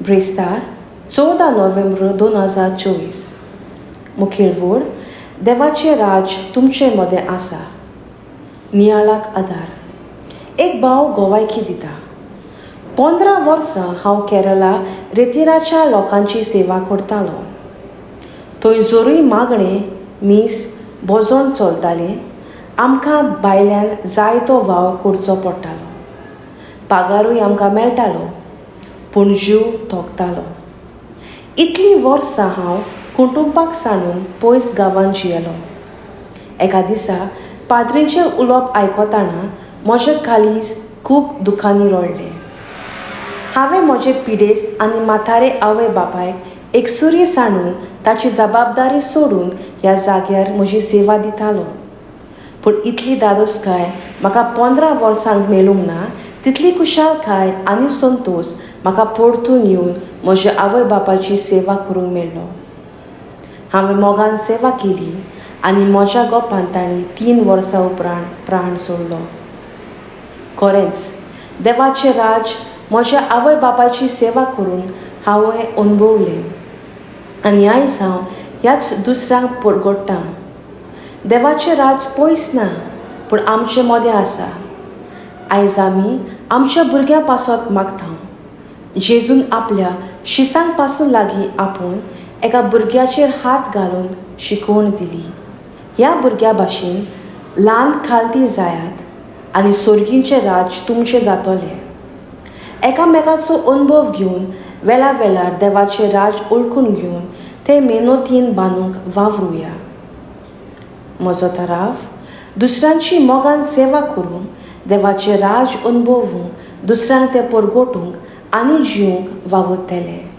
ब्रेस्तार 14 नोव्हेंब्र 2024. मुखेल वड, देवाचें राज तुमचे मदें आसा. नियाळाक आदार. एक भाव गोवायकी दिता, 15 वर्सां हांव केरला रेतिराच्या लोकांची सेवा करतालो. थंय जोरूय मागणें, मीस, भजन चलतालें. आमकां भायल्यान जायतो वावर करचो पडटालो. पगारूय आमकां मेळटालो, पूण जीव थकतालो. इतलीं वर्सां हांव कुटुंबाक सांडून पयस गांवांत जियेलो. एका दिसा पाद्रीचें उलोवप आयकतना म्हजें काळीज खूब दुखांनी रडलें. हांवें म्हजे पिडेस्त आनी म्हातारे आवय बापायक एकसुरी सांडून, ताची जबाबदारी सोडून ह्या जाग्यार म्हजी सेवा दितालो. पूण इतली धादोसकाय म्हाका 15 वर्सांक मेळूंक ना तितली खुशालकाय आनी संतोश म्हाका परतून येवन म्हज्या आवय बापायची सेवा करूंक मेळ्ळो. हांवें मोगान सेवा केली आनी म्हज्या गोपान तांणी 3 वर्सां उपरांत प्राण सोडलो. खरेंच देवाचें राज म्हज्या आवय बापायची सेवा करून हांवें अणभवलें आनी आयज हांव ह्याच दुसऱ्यांक परगट्टां. देवाचें राज पयस ना, पूण आमचे मदें आसा. आयज आमी आमच्या भुरग्यां पासत मागता. जेजून आपल्या शिसांक पासून लागीं आपोवन एका भुरग्याचेर हात घालून शिकवण दिली, ह्या भुरग्या भाशेन ल्हान खालती जायात आनी सोर्गींचें राज तुमचें जातलें. एकामेकाचो अणभव घेवन, वेळा वेळार देवाचें राज ओळखून घेवन ते मेहनतीन बांदूंक वावरुया. म्हजो थाराव, दुसऱ्यांची मोगान सेवा करूंक, देवाचें राज अणभवूंक, दुसऱ्यांक तें परगटूंक आनी जिवंक वावुरतलें.